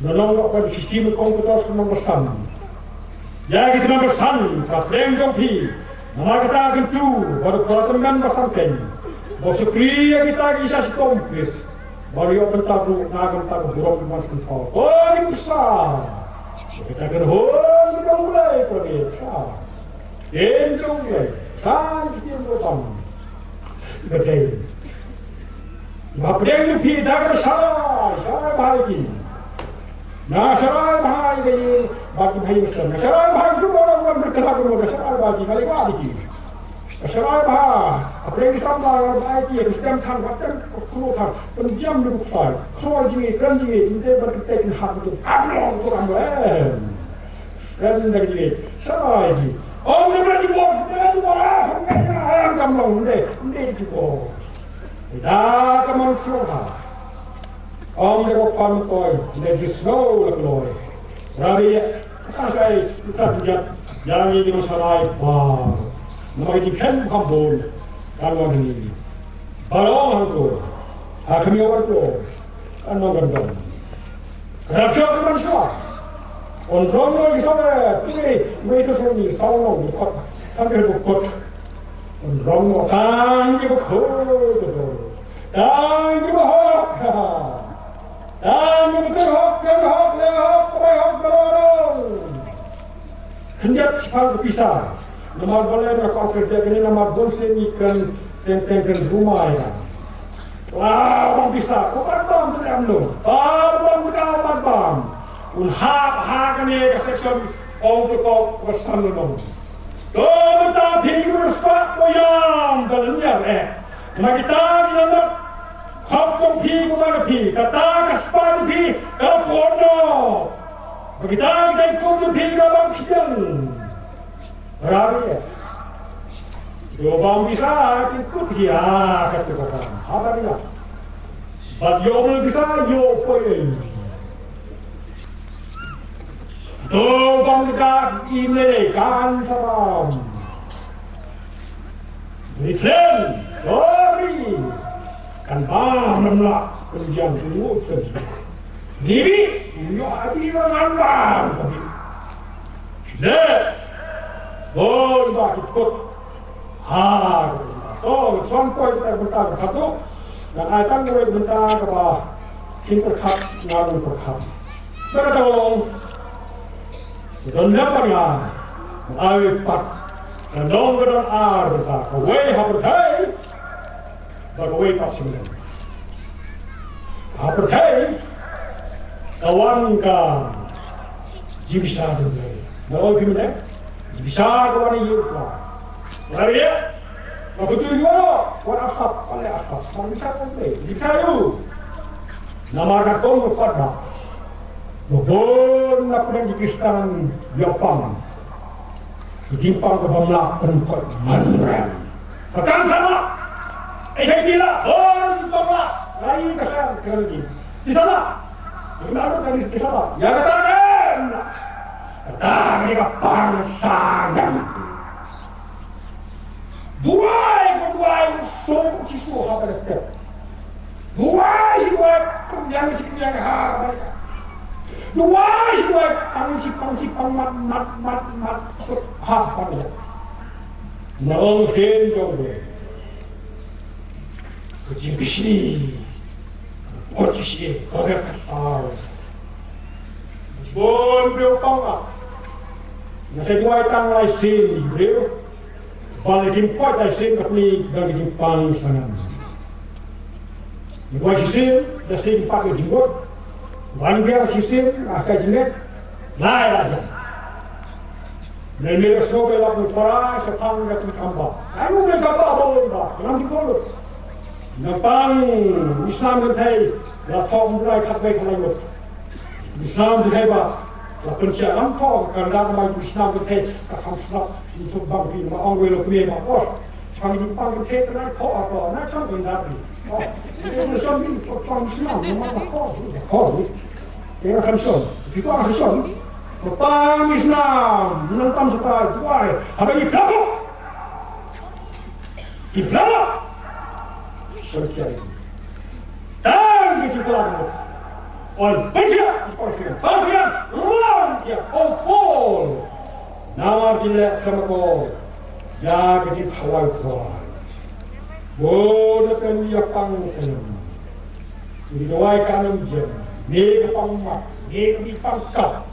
Nga long ka shithi Mynkong Petros ka lynnong ba san. Ïa kita ki tymmen basan, ka pdeng jong phi. Namar kata kyntu bad u para tymmen basan keiñ, ba u shakri ïa kita ki sha shitom Khrist, ba u ïoh bynta ruh na ka bynta ka burom ki ban sngewthuh. Ko, ki bsa. Kita ki kynhun ki jong U Blei, ko, ki bsa. Kin jong U Blei. Sa ki ktien ruh tam. Ba dei. Ba pdeng jong phi da ka sharai, sharai bha ïa ki. Nga sharai bha ïa ki, ba ki bha ïa ki. Nga sharai bha ïa ki, ba nga sharai bha ïa ki, nga leh bha ïa ki. Nga sharai bha, pdeng ki samla, ba ïa ki, ki stem than, ba tem ko than, pynjam da u ksai. Khroi jingïeit, kren jingïeit, ym dei ban kyntait kynhap, ym dei ban kyntait kynhap. Kren da ka jingïeit, sharai ïa ki. Ym dei ban jubor, ym dei ban jubor, ah, ym dei, ah, kam long, ym dei, ym dei jubor. Da ka mon sngewbha. Ym dei ba kwan myntoi, ym dei ju sngew la kloi. Rabi, ka shai, ka jingïeit, ïa ngi ki nongshakri ba. Namar ka jingkheiñ ba kham bun kan wan ha ngi. Ba long hangto ha khmih, wan kloi. Kan long, kan long. Rapture ka ban shuwa. Un rong noh ki saw, eh, phi, wei to shuwa ni saw noh, ni kot. Tang ki ba kot. Un rong noh tang ki ba kot. Tang ki ba hok. Tang ki ba ter hok, ter hok, ter hok, ter hok, ter hok. Khyndiat shipang ka pisa. Namar balei nga kwah kyrteng kane namar bun sien ngi kren teng teng kren rumai ka. Wow, bang pisa, ko bat bam tu em lo. Bat bam tu ka bat bam. Un hap ha kane ka section ong tu ko ka san lo. To mynta phi ki respect ko yam ka lynñiar eh. Ma kita ki nang khop jong phi ko ma phi. Kata ka spah jong phi ka pon no. Ma kita ki jaikum jong phi ka bam siang. Rari eh. Yo bam bisa ki kut hi ha ka tu ko bam. Haba ni la. Bat yo bam bisa yo poi. To bang ka i mele kan sa bam. Ni tlen, sorry. Kan bam nam la, kan jam tu ngut sen. Ni bi, yo abi la kan bam. Le, bon ba ki kut. Ha, to, song poi kita bynta ka khatu. Ngan ai tang wei bynta kaba kin pyrkhat, ngan pyrkhat. Ba ka tong. Don lem ba nga. Ai pat. Ka long ka don ar bynta. Ka wei ha pyrthei. Ba ka wei pat sing lem. Ha pyrthei. Ka wan ka Jingpisa tu. Na oi phi mynne. Jingpisa ko wan ïa ka. Wan ïa. Ka betul ïa. Wan asap, pale asap. Wan bisa kan be. Jingpisa ïa. Namar ka kong ko pat ba. Bebon na pdeng di Kristan ïa pang. Jingpang ka bamla pengkot manran. Ka kan sama. Eh, saya bila. Oh, jingpang la. Lai ka san kan di. Di sana. Di mana tadi di sana? Ya kata kan. Kata ni ka pang sangan. Duai ko duai so ki so ha ka dekat. Duai duai yang si yang ha. Duai duai pang si pang si pang mat mat mat mat so ha pang. Na ong ten jong de. Ka jingpishni. Ka jingpishni. Ka jingpishni. Ka jingpishni. Bun briew pang ah. Nga sa duwai tang lai sien briew. Ba la jingpang lai sien ka pli da ka jingpang sangan. Nga duwai shisien, da sien pat ka jingwot. Wan biang shisien, ah ka jingwot. Lai la jang. Nang ni snow bela pun para, sa pang ka tu kamba. Anu ni kamba ba ba, nang di kolo. Nang pang, Islam kan thai, la thong mulai khat bai khalai wot. Islam si thai ba, la pun sia lam thong, kan da mai Islam kan thai, ka kham snap, si suk bang pi, ma ong wei lo kmie ma pos. Sang di pang kan thai, kan thai thong apa, na sang kan da pi. Oh, ini Islam ni, pang Islam, ma ma thong, thong. Ïa ka kham shon. Ki kwah kham shon. Ba pang Islam. Nang tam sa tai. Tuai. Haba i plak. I plak. Sorry. Tang ki plak. On. Pasia. Pasia. Pasia. Wan. Kia. On. Fall. Namar ki leh kham ko. Ïa ka jingkhawai khawai. Bun na pynïapang snem. Ngi duwai ka nong jem. Ngi ka pang mat. Ngi ka bi pang kap.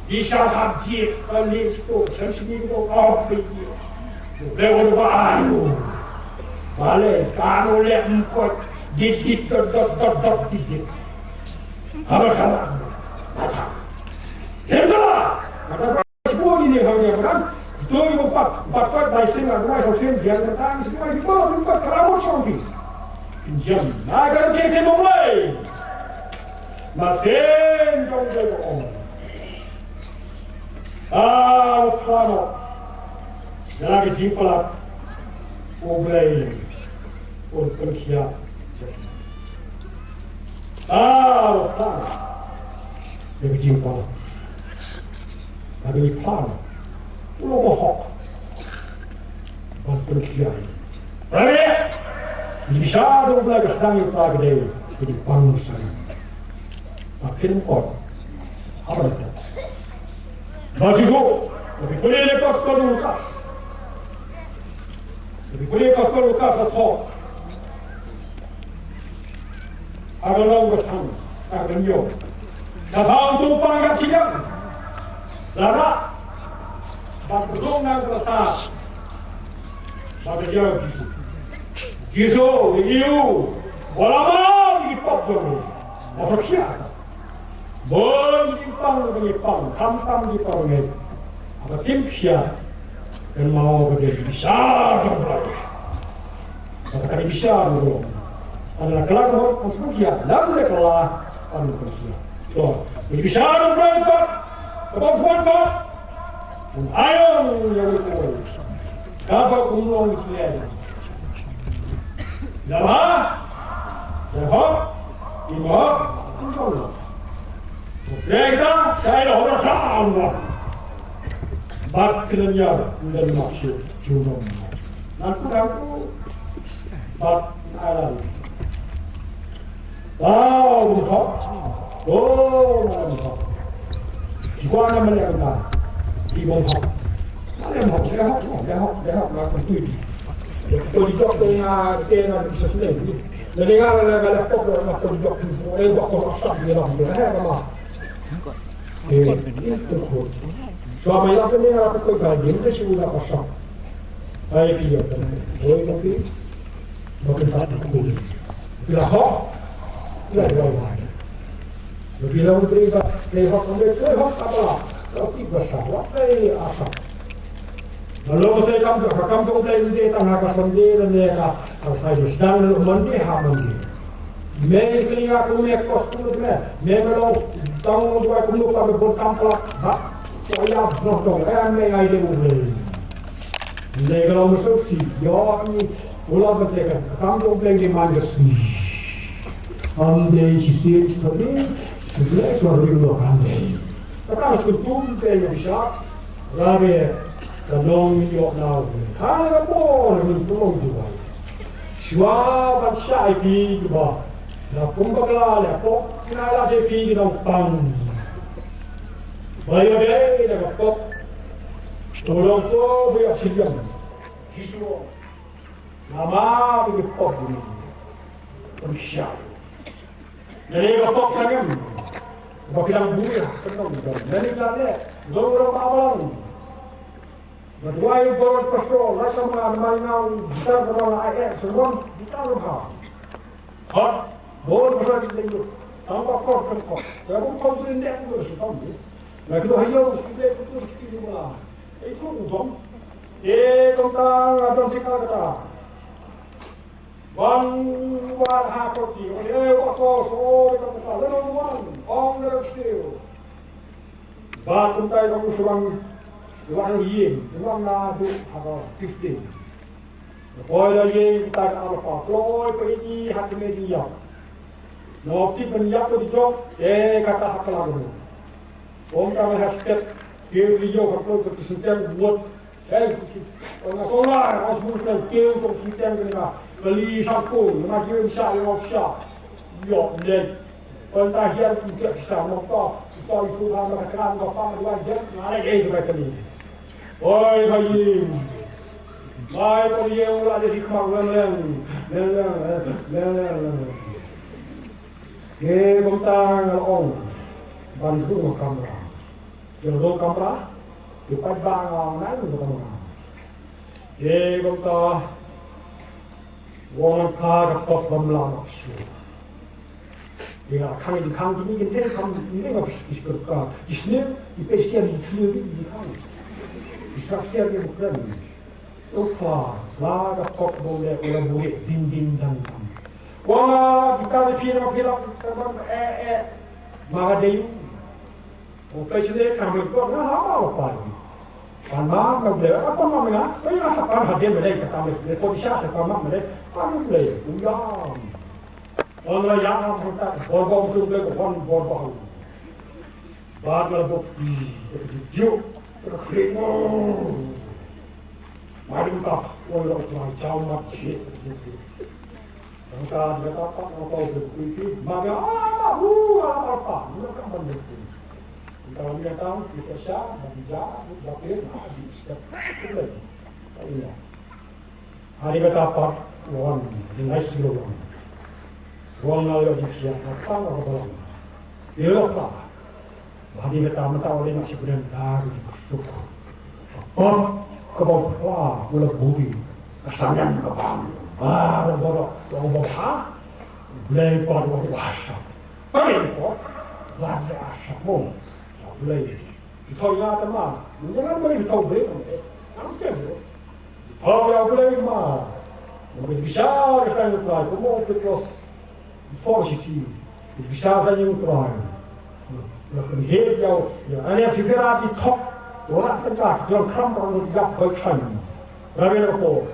Di sha hap jied ka leh sto. Shem sini ka dong auf bi jied. Ble wadu ba anu. Bale ka anu leh mkot. Dit dit dot dot dot dot dit dit. Haba kala. Mata. Jem kala. Mata. Sbun ini hang yang beran. Betul ni empat, empat empat bai sing lah, dua sing, dia tentang semua di bawah empat keramat sampai. Pinjam. Nah, kalau dia dia mulai. Makin jong dia bohong. Ah, plano. Dia lagi jiplak. Oblei. Un pynkhia. Ah, plan. Ïa ka jingpang. Ka dei plan. U long ba hok. Ban pynkhia. Rabe. Ïa ka sha dong Blei ka sdang ïa ka dei ka jingpang sana. Ba phin ot. Apa ito? Ba Jisu. Ba phi pule le gospel Lukas. Ba phi pule gospel Lukas la thok. Aga long ba sang, aga nyo. Sa thang tu pang yak siang. Lara. Rung nang ka sa. Ba ka jia Jisu. Jisu, ïa u. Wala ma ki pop jong u. Ba sa khia. Bon ki pang, ki pang, tam tam ki pang ne. Aba kim khia. Kan mau ka dei bishar jong u. Ba ka dei bishar jong u. Ana la kala ka mot, kan sngewkhia. Lam le kala, kan sngewkhia. To, bishar jong u. Ka ba fuan ba. Ayo, ya ko. Ka ba kum long ki le. Dah ba? Dah hok? Imo? Reza, saya dah orang tahu. Bat kena nyar, udah masuk, junong. Nanti aku, bat, alam. Wow, bun hok. Oh, bun hok. Ki kwah na mele kata. Ki bun hok. Mele hok, mele hok, mele hok, mele hok, na kata tu. Ko di jok te nga, te nga di sesle. Mele nga, mele, mele hok, na ko di jok. Eh, bak ko asap dia lah. Eh, itu ko. Selama ini aku ni aku kau gaji, itu sih udah asap. Ai phi ïa phi. Oi, ka phi. Ba phi ta phi. Phi la hok. Phi la duwai. Ba phi la u Trai ba, Trai hok, Trai hok, ka ba la. Ka phi ba sa, wa Trai asa. Ba lo Trai kam ka, kam ka Trai ni de tang ha ka Sunday ne ka, ka Friday, sdang lo Monday ha Monday. Me kli nga ko me kos ko me. Me me lo tang lo dua ko lo pa me bon kam pla. Ba. Ko ya bro to. Eh me ngai de u le. Le ka lo me so si. Yo ni. U la ba te ka. Kam ko ble de man ga si. Am de si si to ni. Si le so ri lo kam de. Ka ka sku tum te yo sha. Rabe, ka nong ïoh na u. Ha ka por min pulong tu bai. Shwa ban shai phi ki ba. Na kum bakla le pok, na la je phi ki nong pang. Ba ïa dei na ka pok. Tolong ko ba ïa shiliang. Jisu. Nama phi ki pok ni. Pun shai. Nani ka pok sangem. Ba ki dang buya, ka nong dong. Nani ka le, dong dong ba bang. Ba duwai bor pastor, la sama na mai ngau, kita sama la ai eh, semua, kita rumah. Hot, bor pastor di lagi. Tambah kos kan kos. Ya pun kau beri ndek tu, sukam tu. Na kita hayo, kita tu, kita rumah. Eh, tu dong. Eh, kau tang, ada sikap kata. Wan wan ha ko ti, wan e wa ko so de ka ta le wan ong de stiu. Ba kum tai ong suang wan yin, wan na du ha ko fifteen. Ko da yin ta ka pa ko pe ji ha ke me ji ya. No ti pen ya ko di jok, e ka ta ha ka la. Ong ka ha step, ke ri yo ka ko ke senteng buat. Hei, ong ka song lai, ong sung teng keu, ong sung teng kena. Kali satu, nama keu sha, yo sha. Yo, ne. Ong ta hian ku ke sha, mo to. To itu ka ma ka ma pa ma dua jen, na le eh ka kali. Oi, hai. Mai ko ye ula de si kma leng leng. Leng leng, leng leng, leng leng. Ke bom tang ong. Ban ru kamra. Ïa u kamra, ïa u paidbah nga ong nai u kamra. Ïa kumta, u ong ngan phah ka pop bym lah noh shuh. Ïa khang, ïa khang kine ki ktien kham, ïa nga pis, pis, ka, ki snew, ki pesian, ki snew, ki khang. Ki srap sian, ki bukren. U phah, la ka pop bym leh, u la buhrieh, ding, ding, dang, dang. Wa, kita ni phi na phi la, kita bang, eh, eh. Ma ka dei u. O pei shu dei ka mei ko na ha ma o pai. Pan ma na ble, a pan ma na, pei na sa pan ha dei me dei ka ta me, le ko sha sa pan ma me dei, pan ble, u ya. On la ya ma ta, bor bor su ble ko kon bor bor. Ba la bok ti, ti ju, ti mo. Ma ding ta, o la o ma chao ma chi. Tang ka, nga ta pat, nga tau te kui pi. Ma nga, ah, hu, ah, ah, pa, nga ka man de kui. Tang ka, nga tau, ki ta sha, ma di ja, ma di ja, ma di step. Ku le. Ta ina. Hari nga ta pat, wan, di ngai si lo wan. Wan nga yo di sia, nga ta, nga ka balang. Di lo ta. Ba dei kata mynta u dei ma shu kren da ka jingsuk. Kaba phla u la buri ka samen ka bam. Baroh baroh ka ba bha. Blei pat wa wa sa. Pare ko la de asa mo. Blei. Ki thoi nga ta ma. Ni nga Blei ki thoi Blei. Ang te mo. Thoi ya Blei ma. Mo ki bishar ka ni ko mo Petros. Forsythia. Bishar sa ïa u Trai. Ïa kynheh ïa u, ïa, ane sibira ki thok. Ora tengka ki jong khram rong ïap bai khan. Rabe na ko.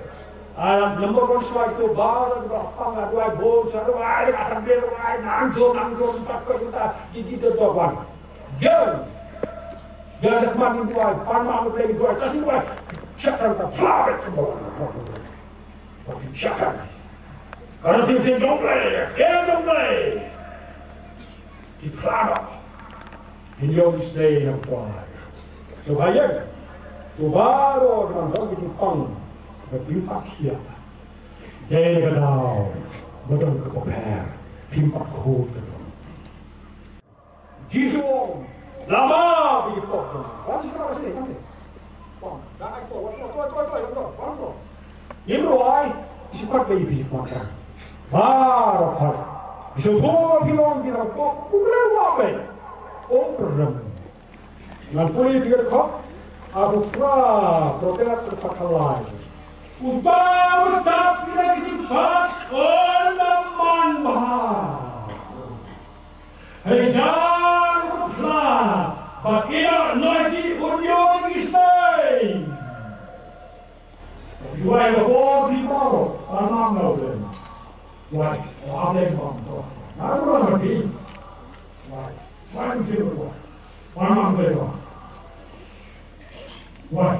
Ai number one swai to ba da ba pang da wai bo sa da wai da sa be da wai nang jo nang jo ta ko ta di di da da wan. Gel. Gel da kman da wai pan ma da wai ta si wai. Chakran ta pla be ko. Shakhan. Ka rati tin jong Blei, ke jong Blei. Ki phla. In your stay in a quiet. So hayen. To baroh man dong ki pang. Ba phi pat khia. Dei ka daw. Ba dong ka pher. Phi pat khot ka dong. Jisu ong, lama phi pok. Wan sini, wan sini, wan sini. Wan, wan, wan, wan. Ngim rwai, phi kwah ba phi kwah. Baroh kwah. Jisu thok phi long phi long pok. Kum rem wa pe. Kum rem. Ngan pule phi ka khot. Aku pra, protect the pakalai. Uta, uta, phi la ki pat. Oh, laman bah. Hei jan u phla, ba ïa noi ki un ïoh ki stay. Duwai ka bor ki bor, pan mam na u blem. Wai, o a blem bang to. Na u ran ki. Wai, wai u sir wai. Pan mam blem bang. Why?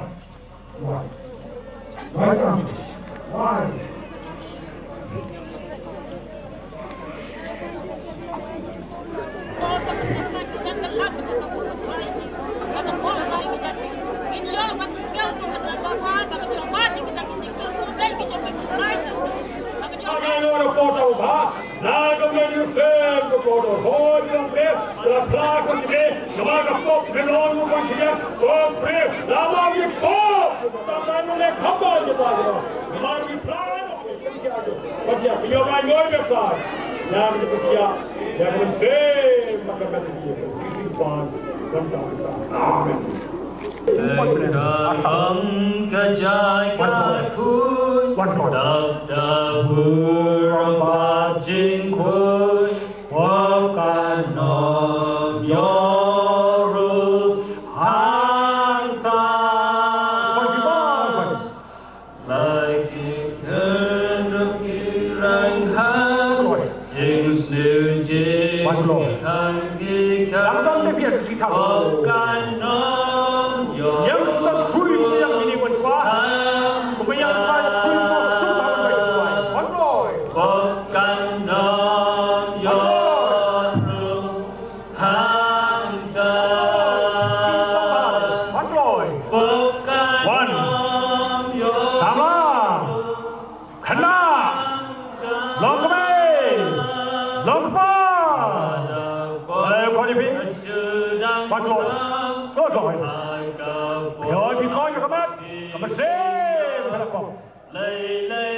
Why? Why something? Why? Nangno na pota u Bah, nangno na Yusuf, ko kodo hoi jong pres, la pla ko jide, kama ka pop, me long mo ko siya, ko pre, la ma mi pop, ta ma no le khamba je ba jo, ma mi pla, ko siya, ko siya, yo ma ngoi me pla, nang ko siya, ya ko se, ma ka ka ki, ki pan, kan ta, amen. Ka long ka jaka khun, dap da hur ba jingkhun, wa ka nom yoru hangta. Lai ki khyndong ki rang ha. Jing sniew jing khang ki khang. Pop kan nom yoru. Yang sniew khui yang ini pun chwa. Kumba yang sniew khui pun sum ha pun bai sum bai. Pop noi. Pop kan nom yoru. Hangta. Pop noi. Pop kan nom yoru. Sama. Khynnah. Longkmie. Longkpa. Lei khoni phi. Patwon. Patwon. Yo phi khoni ka mat. Ka mat sem. Ka mat sem.